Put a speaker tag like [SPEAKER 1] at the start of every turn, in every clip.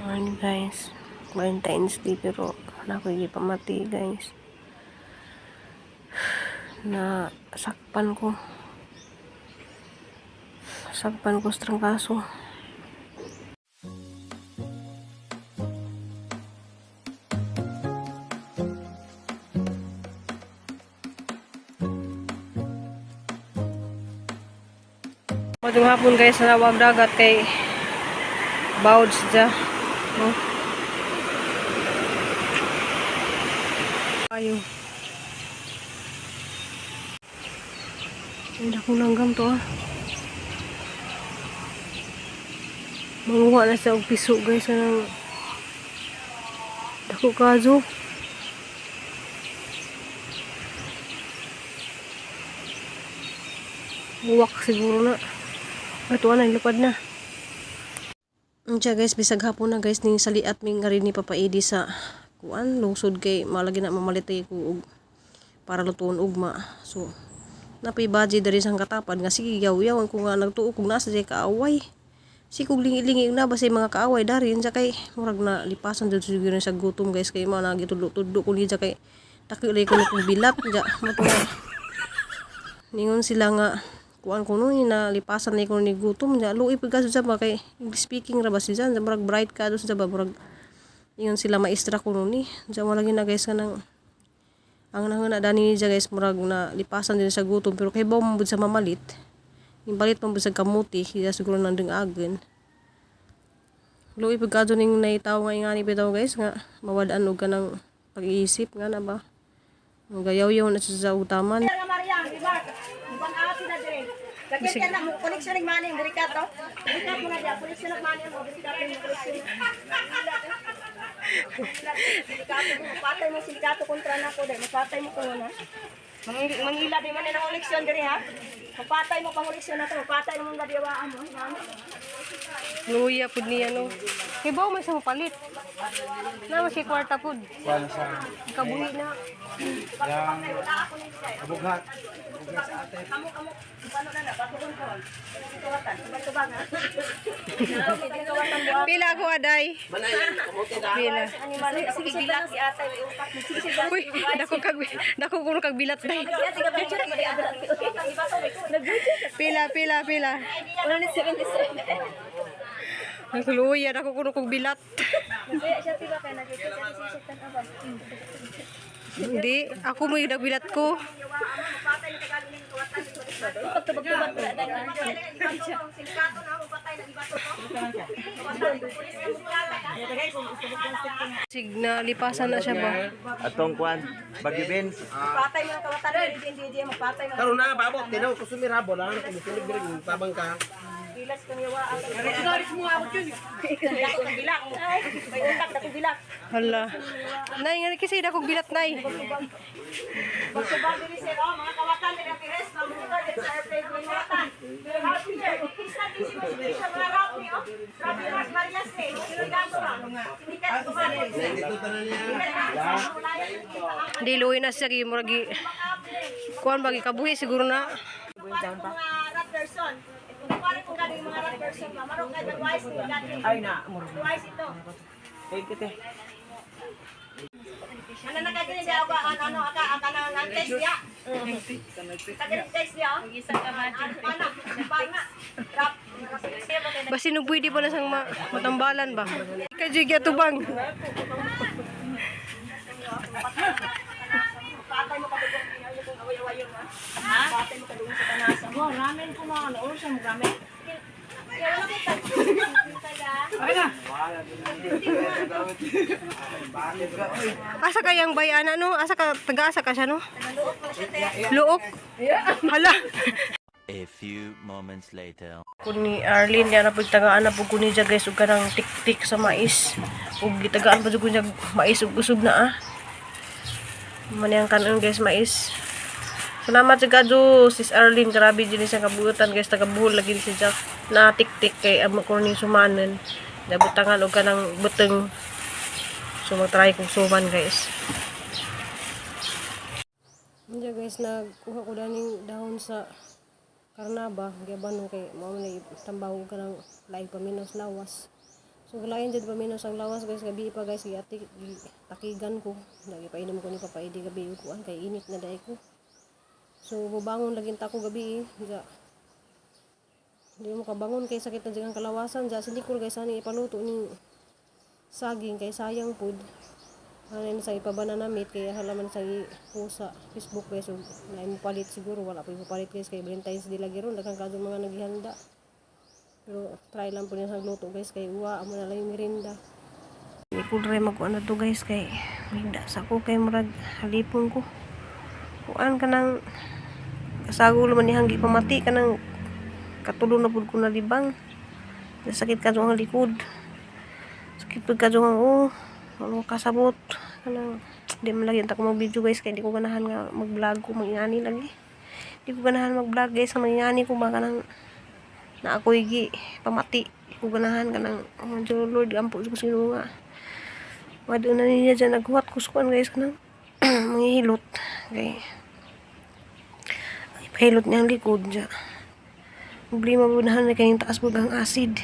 [SPEAKER 1] Morning, guys. Valentine's Day, pero wala ko gipamati, guys. Na sakpan ko. Sakpan ko sa trangkaso. Matong hapon, guys, sa nawag dagat kay bawd siya. No? Ayo. Ay, naku, langgam to ah. Manguha na siya og piso, guys, anang dako kazo. Uwak siguro na. Ito na, lupad na. Unsa, guys, bisag hapon na, guys, ning saliat mi nga rin ni Papa Edi sa kuan lungsod kay malagi na mamalitay ko og para lutuon ugma. So, napay budget diri sang katapad nga sige yaw-yaw ko nga nagtuo kog nasa siya kaaway. Si kog lingi-lingi na ba sa mga kaaway dari unsa kay murag na lipasan jud siguro sa gutom, guys, kay mga nagitudlo-tudlo ko niya kay takilay ko kog bilat ja mato. Ningon sila nga kuan ko no na lipasan na ko ni gutom ja luoy pud kaso sa ba kay English speaking ra ba siya ja, murag bright ka do sa ba, murag ingon sila maestra ko no ni ja. Wala gyud na, guys, kanang ang nanguna dani niya, guys, murag na lipasan din sa gutom, pero kay bawo man sa mamalit yung palit man sa kamuti kaya siguro nandung agen. Luoy pud kadto ning naitaw nga ingani bitaw, guys, nga mawad-an og kanang pag-iisip nga na ba. Ang gayaw-yaw na siya sa utaman.
[SPEAKER 2] Nga Mariam, di ba? Ibang ati na dire. Lagyan ka na mo connection ng money, diri ka to. Diri ka mo na diya, connection ng money mo, diri ka mo connection. Sindikato mo, patay mo sindikato kontra nako dai, mapatay mo ko na. Mangila di man ang koleksyon diri ha. Mapatay mo pang koleksyon na to, mapatay mo nga diwaan mo.
[SPEAKER 1] Luya pud niya no. Kay bawo may sa palit. Na mas kwarta pud.
[SPEAKER 3] Kuan sa
[SPEAKER 1] Kabuhi na.
[SPEAKER 3] yang kabughat. Kabughat sa ate.
[SPEAKER 2] Kamo kamo paano na na batuon ko. Tuwatan, tubag ha. Tuwatan mo.
[SPEAKER 1] Pila ako aday. Pila.
[SPEAKER 2] Animal, sige bilak si atay, may utak. Sige sige.
[SPEAKER 1] Uy, dako kuno kag bilat day. Pila, pila, pila.
[SPEAKER 2] 177.
[SPEAKER 1] Nagluya dako kuno kog bilat. Hindi, ako mo yung nagbilat ko. Sig na lipasan na siya ba?
[SPEAKER 4] Atong kwan, Bagyo Beans.
[SPEAKER 2] Patay mo ang kawatan, hindi hindi hindi mapatay mo.
[SPEAKER 3] Karon na babot tinaw ko sumirabo lang kung sulig diri tabang ka.
[SPEAKER 2] Bilas kang yawa. Mo ako yun. Dako kang bilak. May utak dako bilak.
[SPEAKER 1] Hala. Nay, nga kasi dako bilat, nay.
[SPEAKER 2] Magsubang diri sir, oh, mga kawatan nila Pires, mamuka diri sa airplane mga kawatan. Happy here. Isa din si Mas mga rapi oh. Rapi Mas Marias eh. Sinigato ba? Sinigato ba?
[SPEAKER 3] Dito tanan niya.
[SPEAKER 1] Di luwi na siya gi murag kuan ba kabuhi siguro na.
[SPEAKER 2] Mga rat person. Kung pare kung gani mga rat person ba, marong kay advice ni gani. Ay na, advice ito.
[SPEAKER 4] Thank you, te.
[SPEAKER 2] Ano nakagini siya ako ano ano aka aka na nang test niya. Kagini test niya. Isa ka ba? Ano pa nga. Rap.
[SPEAKER 1] Basin og pwede pa na sang matambalan ba. Kay jud tubang.
[SPEAKER 2] Patay mo kadugong kung away-away yun ha. Patay mo kadugong sa tanasa.
[SPEAKER 5] Mo, ramen ko mga ano, oras mo ramen.
[SPEAKER 2] Kaya wala ko tag.
[SPEAKER 1] Asa kayang bayana no? Asa ka taga-asa ka siya no? Luok. Hala.
[SPEAKER 6] A few moments later.
[SPEAKER 1] Kun ni Arlene yan na pud tagaan na pud ko niya, guys, og kanang tik-tik sa mais. Ug gitagaan pa jud ko niya mais ug usog na ah. Man yang kanon, guys, mais. Salamat sa kadyo, Sis Arlene. Grabe din siya kabuutan, guys. Taga Bohol lagi si Jack. Na tik-tik kay amo ko ni sumanan. Nabutangan og kanang buteng. So magtry kong suman, guys. Hindi, guys, nagkuha ko daning dahon sa karnaba, gabano kay mao na tambaho ka ng laing paminaw sa lawas. So galain jud paminaw sa lawas, guys, gabi pa, guys, giati takigan ko. Lagi painom ko ni Papa Eddie gabi kuan kay init na dai ko. So bubangon lagi ta ko gabi eh. Ja. Di mo kabangon kay sakit na jud ang kalawasan. Ja si Nicole, guys, ani ipaluto ni saging kay sayang pud. Ano sa ipabanana meat kay halaman sa i-post sa Facebook, guys, ug naay mo palit siguro. Wala pa palit, guys, kay Valentine's Day lagi ron, daghan kadto mga naghihanda. Pero try lang po niya sa luto, guys, kay uwa amo na lang yung merinda. Nicole ray magkuan na to, guys, kay higda sa ko kay murag halipon ko. Kuan kanang kasagol man nihang gipamati kanang katulo na pud ko nalibang. Sakit ka ang likod. Sakit pud ka ang oh, ano kasabot. Kanang di man lagi ta ko mag-video, guys, kay di ko ganahan nga mag-vlog ko mangingani lagi. Di ko ganahan mag-vlog, guys, nga mangingani ko ba kanang na ako'y gi pamati. Di ko ganahan kanang oh, Lord, ampo ko sino nga. Wado na niya dyan naghuwat ko sa kuan, guys, kanang manghihilot. Kay ay pahilot niya ang likod dyan. Problema po na kayong taas po ang acid.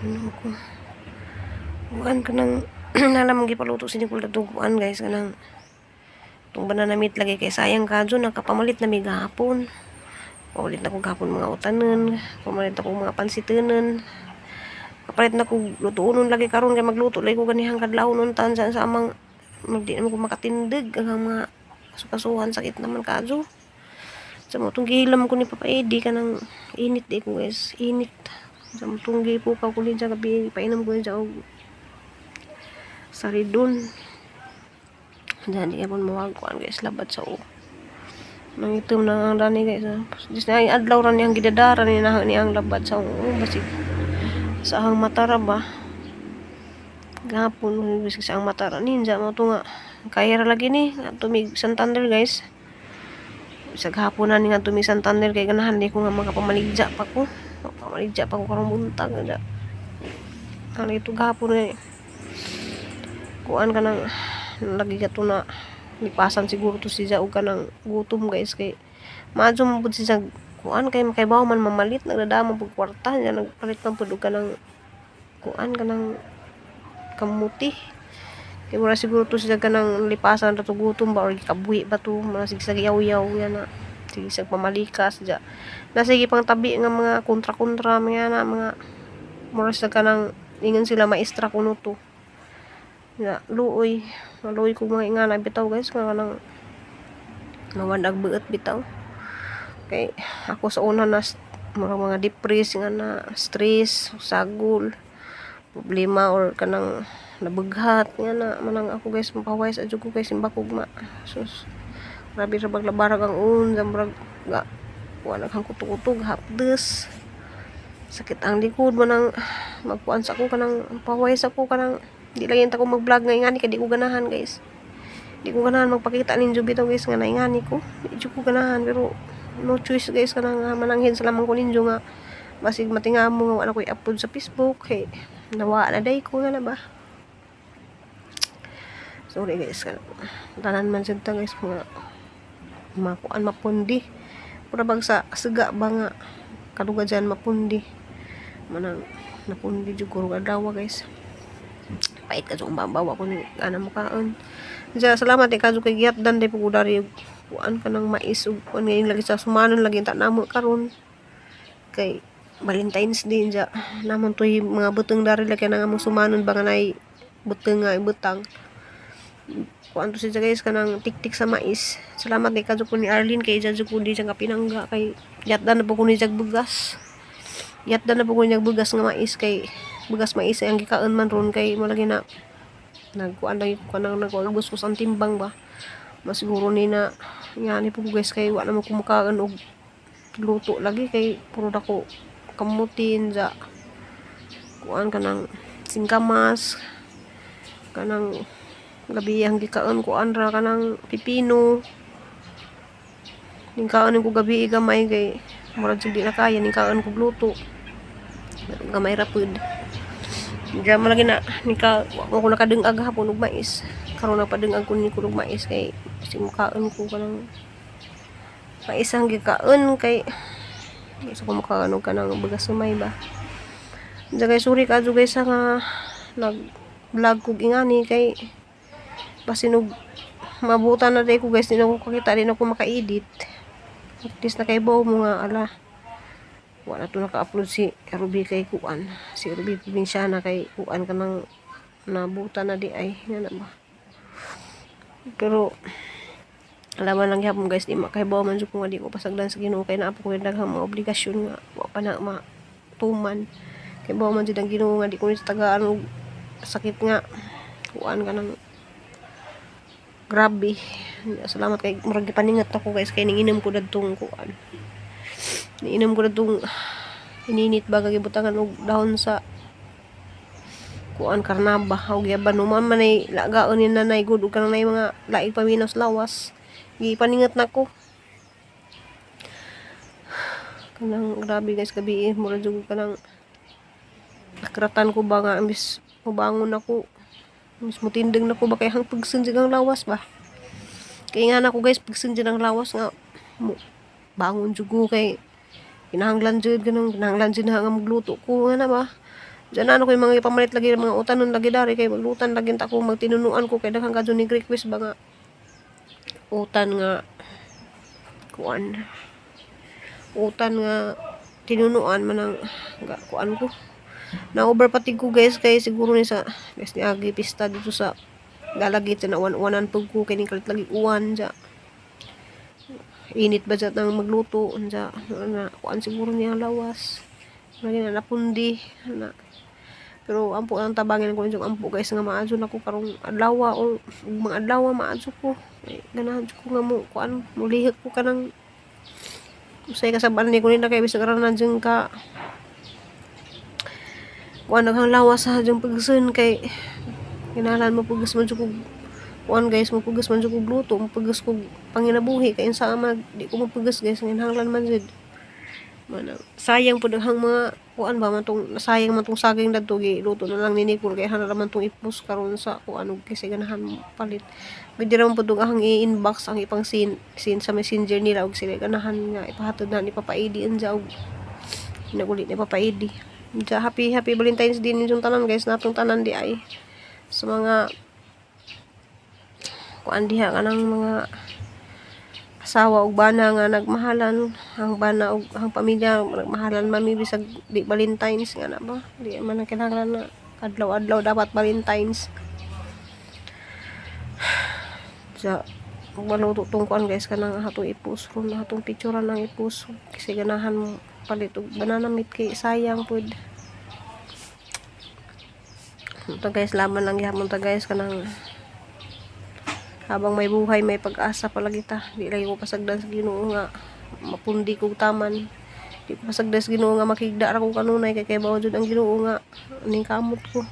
[SPEAKER 1] Ano ko. Kuan ka nang nalamang gipaluto si Nicole datong kuan, guys, kanang itong banana meat lagi kay sayang kadyo nakapamalit na may gahapon. Paulit na ko gahapon mga utanen, pamalit na ko mga pansitanen. Kapalit na ko lutuonon lagi karon kay magluto lagi ko ganihang kadlaw nun tan sa amang magdi naman ko makatindig ang mga kasukasuhan, sakit naman kadyo. Sa mo itong gihilam ko ni Papa Eddie kanang init di ko, guys, init. Sa mo itong gipukaw ko din sa gabi, painom ko din sa og saridon. Diyan, di ka mawag kuan, guys, labad sa o. Nangitom na ang dani, guys. Ah. Dis na adlaw ra niyang gidadara ni na niyang labad sa o basig sa ahang mata ra ba. Gahapon bisig sa ang mata ra ninja mo to nga kaya ra lagi ni nga tumig Santander, guys. Sa gahapon na ni nga tumig Santander kay ganahan di ko nga makapamaligya pa ko. Makapamaligya pa ko karong buntag nga. Ang ito gahapon eh. Kuan ka nang lagi ka to na lipasan siguro to siya og kanang gutom, guys, kay maadyo man pud siya kuan kay makaibaw man mamalit, nagdadama pud kwarta niya, nagpalit man pud og kanang kuan kanang kamuti kay mura siguro to siya kanang lipasan ra to gutom ba or gikabuhi ba to, mura sige sa yaw-yaw yan na sige sa pamalikas ja na sige pang tabi nga mga kontra-kontra mga na mga mura sa kanang ingon sila maestra kuno to na luoy, maluoy ko mga ingana bitaw, guys, nga kanang mawanag buot bitaw kay ako sa una na murag mga depress nga na stress, sagol, problema or kanang nabughat nga na manang ako, guys, mapaway sa jud ko, guys, simbakog ma sus, grabe ra bag labarag ang un murag ga wala kang kuto-kutog hapdes, sakit ang likod manang magkuan sa ako kanang paway sa ako kanang di lang ta ko mag-vlog nga ingani kay di ko ganahan, guys. Di ko ganahan magpakita ninyo bitaw, guys, nga naingani ko. Di jud ko ganahan pero no choice, guys, kanang mananghin sa lamang ko ninyo nga basig matingamo nga wala ko i-upload sa Facebook kay nawa na day ko nga na ba. Sorry, guys, tanan man sad ta, guys, mga makuan mapundi. Pura bag sa siga ba nga kaluga dyan mapundi. Manang napundi jud ko adlaw, guys. Pait ka ang babaw ako ni ana mo kaon. Diya, salamat eh kadto kay giyatdan day pud dari kuan ka ng mais ug kuan ngayon lagi sa sumanon lagi ta namo karon kay Valentine's Day diya namon toy mga buteng dari lagi na nga mo sumanon ba nga nay buteng nga ibutang kuan to siya, guys, kanang tiktik sa mais. Salamat kay kadto ko ni Arlene kay dyan ko di siya nga pinangga kay yatdan na po ko ni jag bugas, yatdan na po ko ni jag bugas nga mais kay bugas mais ay ang gikaon man ron kay mo lagi na nagkuan lagi ko kanang nagubos ko sa timbang ba masiguro ni na ngani po, guys, kay wa na mo kumukaan og luto lagi kay puro dako kamutin ja kuan kanang singkamas kanang gabi ang gikaon kuan ra kanang pipino. Ning kaon ko gabi gamay kay murag di na kaya ning kaon ko luto, gamay ra pud. Diyan mo lagi na ni ka wa ko nakadungag hapon og mais. Karon na padungag ko ni ko og mais kay kasi mukaon ko kanang mais ang gikaon kay gusto ko mukaon og kanang bagas sumay ba. Diyan guys, sorry ka guys sa nga nag vlog kog ingani kay basin og mabutan na day ko guys, di na ko kakita, di na ko maka-edit. At least nakaibaw mo nga ala. Wala to naka-upload si Ruby kay kuan. Si Ruby Probinsyana kay kuan kanang nabutan na di ay nga na ba. Pero alaman lang gyapon guys, di makaibaw man jud ko nga di ko pasagdan sa Ginoo kay naa pa ko daghang mga obligasyon nga wa pa na matuman. Kay bawa man jud ang Ginoo nga di ko ni tagaan og sakit nga kuan kanang grabe. Salamat kay murag gipaningat ako guys kay ninginom ko dadtong kuan. Niinom ko dadtong ininit ba nga gibutangan og dahon sa kuan karnaba og yaban man man ay lagaon ni nanay gud ug kanang nay mga laig paminos lawas. Gipaningat nako. Kanang grabe guys gabi eh, murag jud kanang nakratan ko ba nga imbis mobangon ako imbis motindog na ko ba kay hang pagsun jud ang lawas ba. Kay nga na ko guys pagsun jud ang lawas nga mo, bangon jud ko kay kinahanglan jud ganun, kinahanglan jud na nga magluto ko nga na ba. Diyan na ano ko yung mga ipamalit lagi mga utanon lagi dari kay maglutan lagi ta ko magtinunuan ko kay daghang kadto ni request ba nga utan nga kuan utan nga tinunuan man ang ga, kuan ko na overpatig ko guys kay siguro ni sa guys ni agi pista dito sa Dalagit sa nawan-wanan pug ko kay ning kalit lagi uwan sa init ba sa nang magluto unsa na kuan siguro niya ang lawas lagi na napundi na. Pero ampo ang tabangin ko yung ampo guys nga maadyo na ko karong adlaw o ug mga adlaw maadyo ko. Ay, ganahan jud ko nga mo kuan mulihok ko kanang usay kasab-an ni ko nila kay bisag aran jud ka kuan daghang lawas sa dyang pagsun kay kinahanglan mo pugas man jud kog kuan guys, mo pugas man jud kog luto, mo pugas kog panginabuhi kay unsa man di ko mopugas guys, kinahanglan man jud. Manang sayang pud ang mga kuan ba man tong nasayang man tong saging dadto, giluto na lang ni Nicole kay hana ra man tong ipos karon sa kuan og kasi ganahan mo palit. Pwede ra man pud ang i-inbox ang ipang sin, sin sa Messenger nila og sila ganahan nga ipahatod na ni Papa Edi unja og naguli ni Papa Edi. Unja happy happy Valentine's Day ninyong tanan guys, natong tanan di ay sa mga kuan diha kanang mga asawa ug bana nga nagmahalan, ang bana ug ang pamilya nagmahalan man mi bisag di Valentine's nga na ba, di man na kinahanglan na adlaw-adlaw dapat Valentine's. Sa maluto tong kuan guys kanang atong ipus ron atong picturean ang ipus kasi ganahan mo palit og banana meat kay sayang pud. Ito guys, laban lang gihapon ta guys kanang habang may buhay may pag-asa palagi ta. Di lagi ko pasagdan sa Ginoo nga mapundi kog taman. Di ko pasagdan sa Ginoo nga makigda ra ko kanunay kay kay bawo jud ang Ginoo nga aning kamot ko,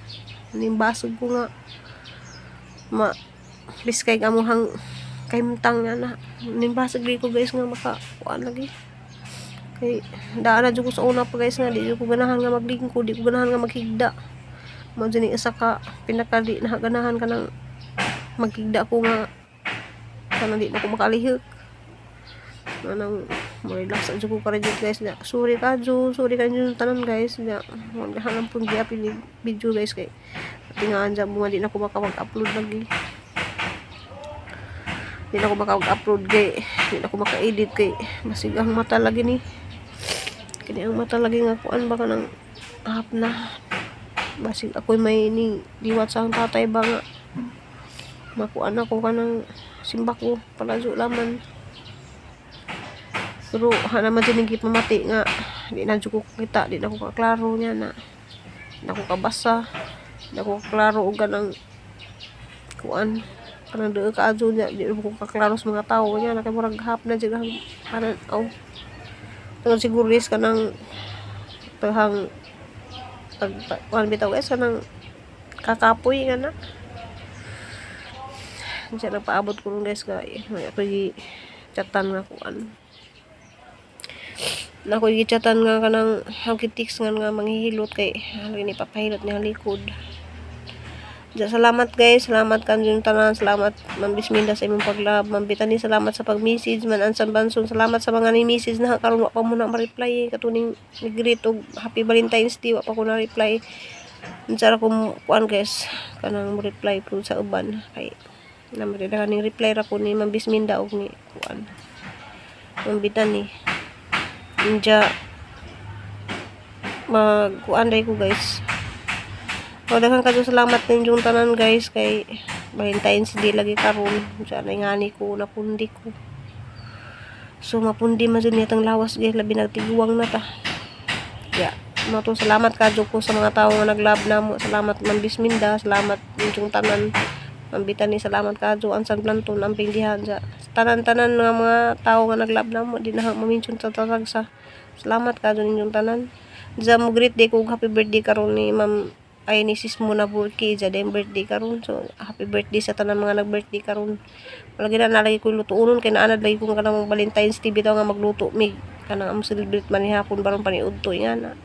[SPEAKER 1] aning basog ko nga ma biskay amuhang kahimtang nga na ning basog di ko guys nga maka kuan lagi kay daan na jud ko sa una pa guys nga di jud ko ganahan nga maglingkod, di ko ganahan nga maghigda. Mao jud ni isa ka pinaka di na ganahan kanang maghigda ko nga kanang di na ko makalihok. Manang mo relax jud ko karon jud guys na sorry ka jud, sorry ka jud tanan guys na ganahan pud giapil ni video guys kay tingaan sa bunga di na ko makapag-upload lagi. Di na ko makapag-upload kay di na ko maka-edit kay masig ang mata lagi ni. Kini ang mata lagi nga kuan ba kanang hap na. Basig ako'y may ning liwat sa ang tatay ba nga makuan ako kanang simba ko palazo laman. Pero hana man jud ning gipamati nga di na jud ko kita, di na ko kaklaro niya na. Di na ko kabasa, di na ko kaklaro og kanang kuan kanang doon ka adyo niya, di na ko kaklaro sa mga tawo niya na kay murag hap na jud ang kanan aw. Tungod siguro is kanang tahang pag kuan bitaw guys kanang kakapoy nga na. Diyan nagpaabot ko ron guys kay may ako gi chatan nga kuan. Na ako gi-chatan nga kanang hagitiks nga nga manghihilot kay halin ni papahilot niya likod. Ja, salamat guys, salamat kanyong tanan, salamat Ma'am Bisminda sa imong pag-love, Ma'am Bitani, salamat sa pag-message, man Ansan Banson, salamat sa mga ni-message na karon wa pa mo na ma-reply eh. Katuning nag-greet og Happy Valentine's Day, wa pa ko na-reply. Unsa ra ko kuan guys, kanang mo reply po sa uban kay naman kaning reply ra ko ni Ma'am Bisminda og ni kuan. Ma'am Bitani. Inja mag kuan day ko guys. O, daghan kayo, salamat ninyong tanan guys kay Valentine's Day lagi karon. Diyan ay ngani ko napundi ko. So mapundi man jud nitang lawas guys, labi nagtiguang na ta. Ya, mao to, salamat kadyo ko sa mga tawo nga nag-love namo. Salamat Ma'am Bisminda, salamat ninyong tanan. Ma'am Bitani, salamat kadyo Ansan Planton, amping diha dya. Tanan-tanan nga mga tawo nga nag-love namo, di na ma-mention sa tatagsa. Salamat kadyo ninyong tanan. Diya mo greet day ko og happy birthday karon ni Ma'am ay ni sis mo na Burki dya din birthday karon. So happy birthday sa tanan mga nag-birthday karon. Lagi na nalagi ko lutuonon kay naanad lagi ko kanang Valentine's Day bitaw nga magluto mig kanang amo celebrate man ni hapon baron paniudto nga na.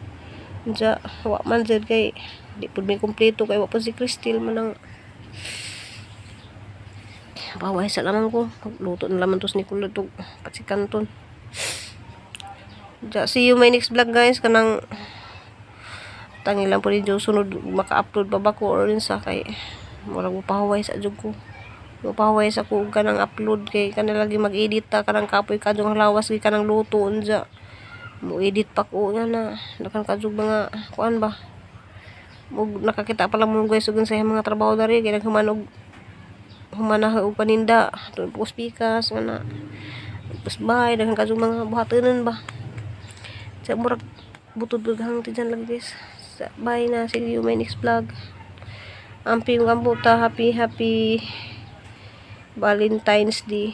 [SPEAKER 1] Diya wa man jud kay di pud mi kumpleto kay wa pa si Cristel man ang baway sa lamang ko. Luto na lamang tos ni kulot og patsikanton. Diya, see you my next vlog guys, kanang tangi lang po ni Diyos sunod maka-upload pa ba ko or sa kay murag mo pahuway sa jud ko, mo pahuway sa ko og kanang upload kay kana lagi mag-edit ta, kanang kapoy kadtong lawas gi kanang luto, unja mo edit pa ko nga na daghan kadtong mga kuan ba. Ug nakakita pa lang mo guys ug sa mga trabaho dari kay naghuman og humana og paninda tuod ko pikas nga na. Tapos bye, daghan kadtong mga buhatonon ba sa murag butod hang tiyan lagi guys. Bye na, see you my next vlog. Amping ambuta, happy happy Valentine's Day.